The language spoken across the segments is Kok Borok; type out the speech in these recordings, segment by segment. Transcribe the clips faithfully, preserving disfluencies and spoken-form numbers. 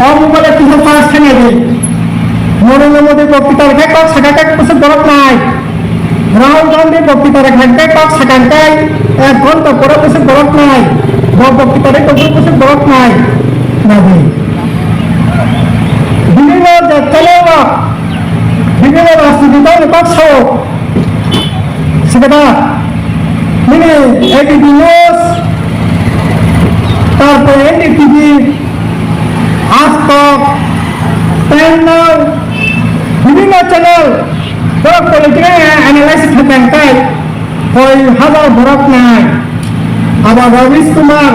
Omo bole kisa chance khe nai di. Narendra Modi boktita rwkhe kok saka khe bwswk borok nai. Rahul Gandhi boktita rwkhe kok saka khe ek ghonta pore bwswk borok nai. Bo boktita rwkhe bwswk borok nai. Nai di. Bibhinno jat chale rok, bibhinno rajniti dol ni kok sao. Sikada, nini A D P News, tarpore N D T V, Aaj Tak, Time Now, bibhinno channel, borok political analysis khe tangkai, koi hazar borok nai. Abo Ravish Kumar,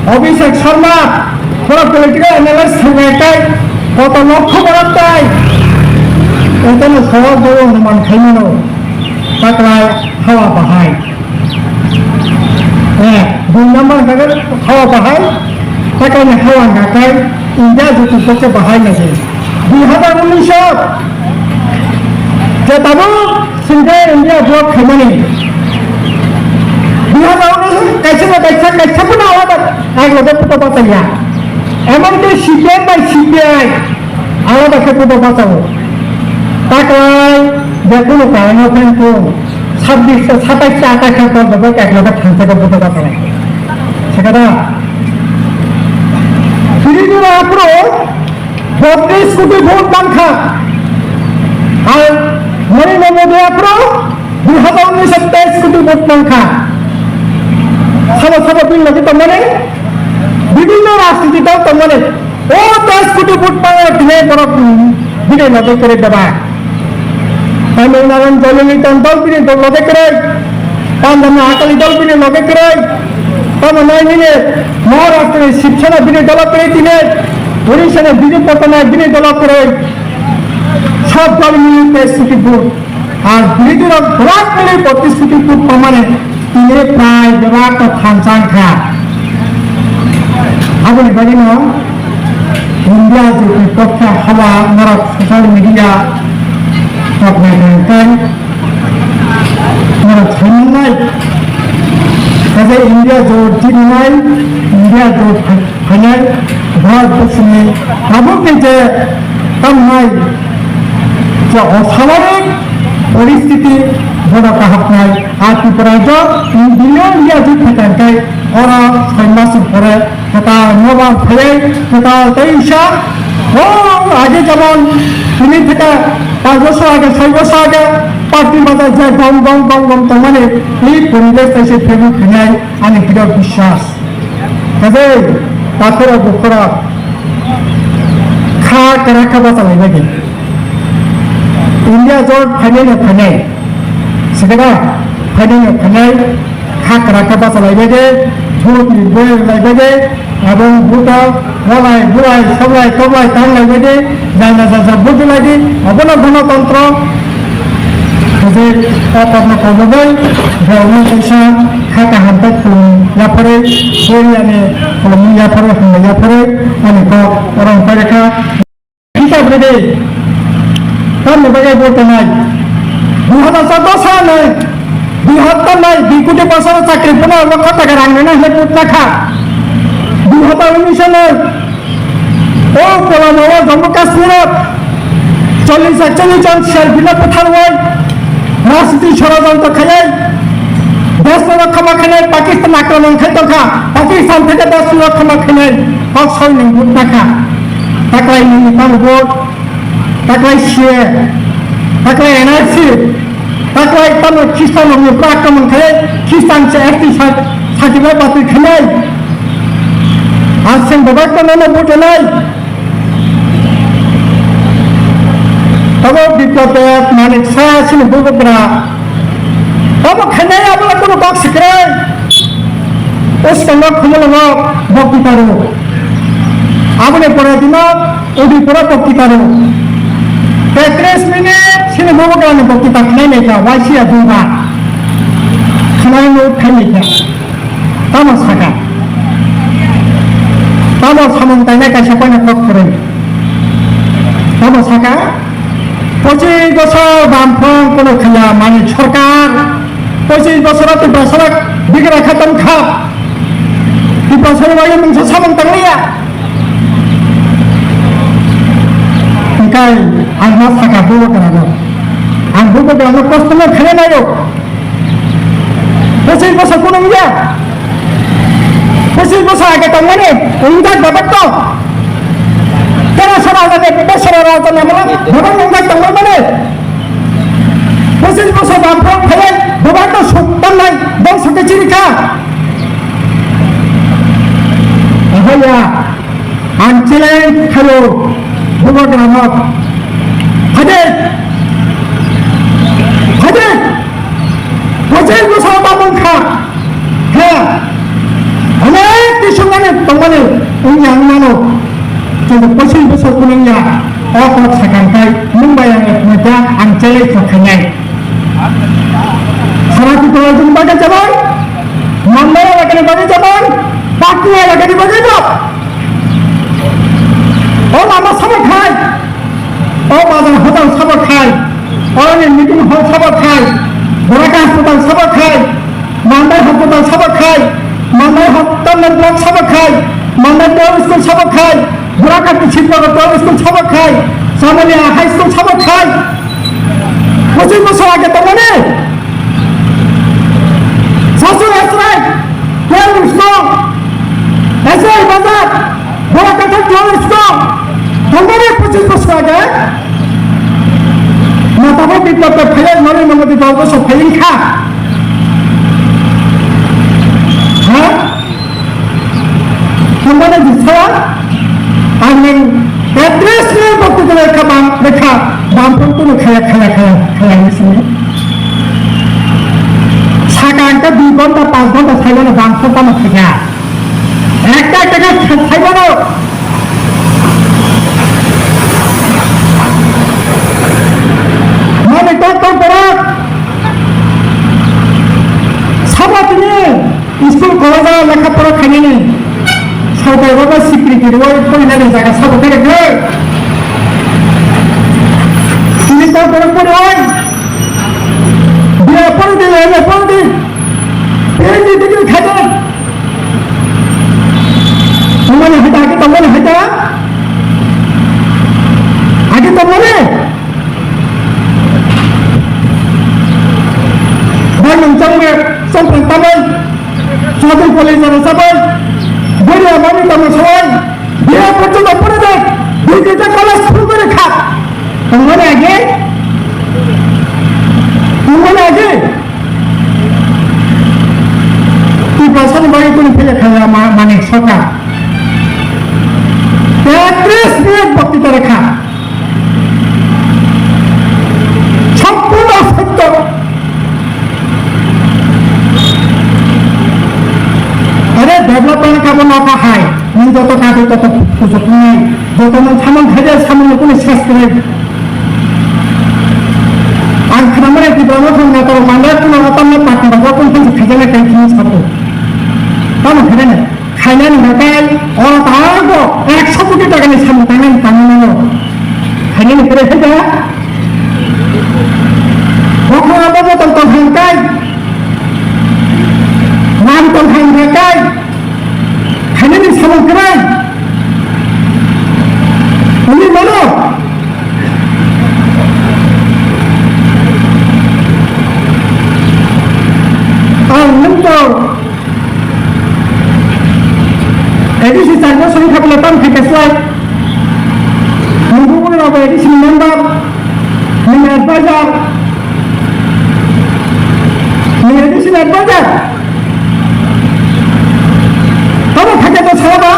Abhishek Sharma, borok political analysis khe tangkai, koto lokho borok tai. Etano sawal jawab man khaimano, taklai hawa bahai. Eh, dui number hwnkhe hawa bahai, taklai ni hawa hwnkhe India juti kokche bahai nai. Dui hazar unis o je tabuk singkhe India block khaimani. Dui hazar unis kaisa na kaisa, kaisa phano alada ek loge photo bachaya. Emonki C P M bai C P I alada khe photo bachao. Taklai je kono karano phan kung sabbish ta, satais ta, atais ta dol dol ek loge thangsa khe photo bachao. Sikada. Tripura aphuru botris koti vote mankha. Ar Narendra Modi aphuru dui hazar unis teis koti vote mankha. Sabo sabo bini loge tongmani, bibhinno rajniti dol tongmani. O teis koti vote mangno tini borok bini loge kwrwi bebak. Tamil Nadu ni Jolini Tan dol bini dol loge kwrwi. Punjab ni Akali dol bini loge kwrwi. Tamo nai nini Maharashtra ni Shiv Sena bini dolo kwrwi tini. Orissa ni Biju Patnaik bini dolo kwrwi. Sab dol mili teis koti vote. Ar birodhi rok bebak mili botris koti vote pamani tini prai bebak ta thansa wngkha. Aboni bagwino India jotoni toksa hawa norok social media rok naikhai norok saimannai. Kaisa India jot jinai, India jot phainai, Bharat Borshni tabukni je tamnai je oswabhabik poristhiti bono kahapnai, a Tripura jo billion India jit phaitangkai oro soi mas pore kwtal nobar phaiwi kwtal tei wngsa o age jemon tini theke panch bosor age, soi bosor age party bazar je gom gom gom gom tongmani tei poribesh kaisa phaiwi phinai ani hwdao biswas. Kaje takhurok bukhurok kha kwrak khe bachalai bagwi India jot phainai no phainai, sikhe da phainai no phainai kha kwrak khe bachalai bagwi, vote ni bwrwi lai bagwi, aboni vote o walai bulai soblai toblai tanglai bagwi, jana jaja vote lai di, abono ganotontro. Kaje o kokno kobogwi borokno kaisa kha kaham tei khulum yapharwi, bwrwi ani khulumni yapharwi, hambai yapharwi ani kok oro wng paikha. Hisab rwdi, tamni bagwi bo tongnai. Dui hazar choudo sal ni, dui hazar nai, dui koti bosor chakri phano lokho taka rang rwna hinwi putna kha. Dui hazar unis ni, o Pulwama o Jammu Kashmir o chollish ekchollish jon C R P no butharwi, rajniti shorojontro khaiwi, desh no khama khainai Pakistan akromon khai tongkha, Pakistan theke desh no khama khainai kok soi nang putna kha. Taklai nini tamo vote, taklai C A, taklai N R C, taklai tamo Khristan rokni pura akromon khai, Khristan se S T sa-, sakima batwi khainai. Ar seng babai to nono vote nai. Tabo Biplab Deb, Manik Saha, sini bubagra. Tamo khainai abono kono kok sikroi. Uskango khumulwngo boktita rw. Aboni pore dino Udipuro boktita rw. Tetris minute sini bubagrani boktita khnai naikha, waisi ya buba. Khnai no khai naikha. Tamo saka. Tamo samung tainai kaisa koina kok kwrwi. Tamo saka. Pochis bosor Bamfront kono khaiya mani sorkar. Pochis bosor Tiprasarok bigra khatam kha. Tiprasarok bai mungsa samung tangliya. Ang ma saka bubagrano. Ang bubagrano customer khaina naio. Pochin bosor kunung ya. Pochin bosor age tongmani, ungjak bebak to. Tera sara age bosor raja namala, bebak ungjak tongmani. Pochin bosor bapro phai, bebak to suk tanai, dong sake chirika. Ahoya. Ang challenge khaio bubagrano. Haide! Haide! Pochin bosor tamo wngkha. He! Onek tisongmani tongmani wngya wngmano. Kintu pochin bosor kunungya. O kok sakang kai nwng bai ang ekmata ang challenge kok khainai. Sara Tripura ni bagwi jemon, Mumbai elakani bagwi jemon, Patna elakani bagwi bo. O lama sabo khai, o bazar hotel sabo khai, o ni meeting hall sabo khai, Boraka hospital sabo khai, Mandai hospital sabo khai, Mandai hospital block sabo khai, Mandai town school sabo khai, Boraka Sibnagar town school sabo khai, Samalia high school sabo khai. Pochin bosor age tongmani. Sasur Esrai, twelve song. Esrai Bazar, Borakathar twelve song. Tongmani pochin bosor age. Matabo biplab ta phaiya, nani mangati dol bosor phaiya kha. Ha? Hamani bisala ang nang address ni bokti kala kha bam, lekha bam pun tu khaya, khaya, khaya, khaya ni sini. Saka angka dui ghonta, panch ghonta saibano bam pun tamo khaya. Ekta, ekta khe saibano. Mani tok tok borok. Sabo tini. School college o lekha pora khainani sautai rogo sikri kiri o porinani jaga sabo khe rwgwi. Tini kok borok pori oi. Biya pori di, M A pori di. P H D degree khaina. Tongmani haita, age tongmani haita. Age tongmani. Bai nung changme, chongprang tamai, chongprang college jana chabai, bori amani tamo sawai, biya porjonto pore de, bui kisa college phul kore kha. Tongmani age? Tongmani age? Tiprasani bagwi kunu phele khaya ma-, mani sarkar. Tetris minute bokti tore kha. Sompurno sotto. Are development kabo nokha hai, nini joto kadu toto kuchuknai, joto nang samung khaide samung no kunu ses kwrwi. Ang khwnamani Tipra Motha ni netarok manjak phano otamno patni rogo kunu kunu khaijak nai khe sabo. Tamo khaide nai. Khainani hwnkhe oro tabuk ekso koti takani samung tangnani tangwi mano. Khainani kwrwi khe da. Bokhorok abo botol tong hwnkhe, ram tong hwnkhe, khainani samung kwrwi wngwi mano. Ang nwng to A D C char bosor wngkha bwle tamo khaikha slai. Nungkukmani rok A D C ni member, nini advisor, nini A D C ni advisor. Tamo khaikha to sala ba?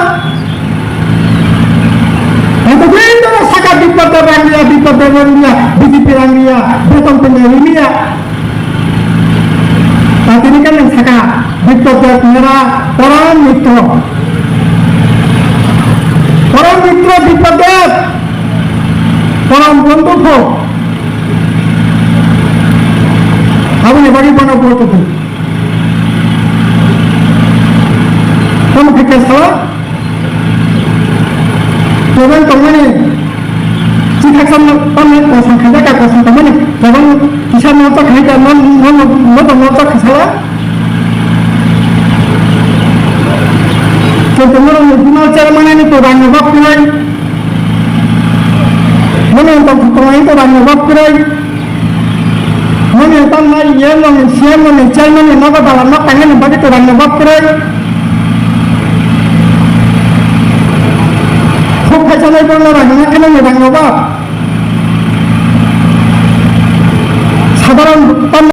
Eto din doro saka Biplab Deb rang riya, Biplab Deb rang riya, B J P rang riya, beton tongwi rang riya. Tatini khe nwng saka, Biplab Deb mera porom mitro. Porom mitro Biplab Deb, porom bondhu pho. Aboni bagwi bono vote rw. Tamo khe khe sala? Tobang tongmani, chithaksa tamo kosong khaijak ka kosong tongmani, tobang kisa motha khaika, mo-, mo-, mo-, motha motha khaisala. Tongmani, tongmani, tobang ni bak pinai. Mono tong tong Nobab kwrwi. Nokni tamnai E M, nokni C E M, nokni chairman ni nogo dalan nok tangwi ni bagwi twrang nobab kwrwi. Khuk khaisanai borno rang hwnwi khe nokni rang nobab. Sadharon tam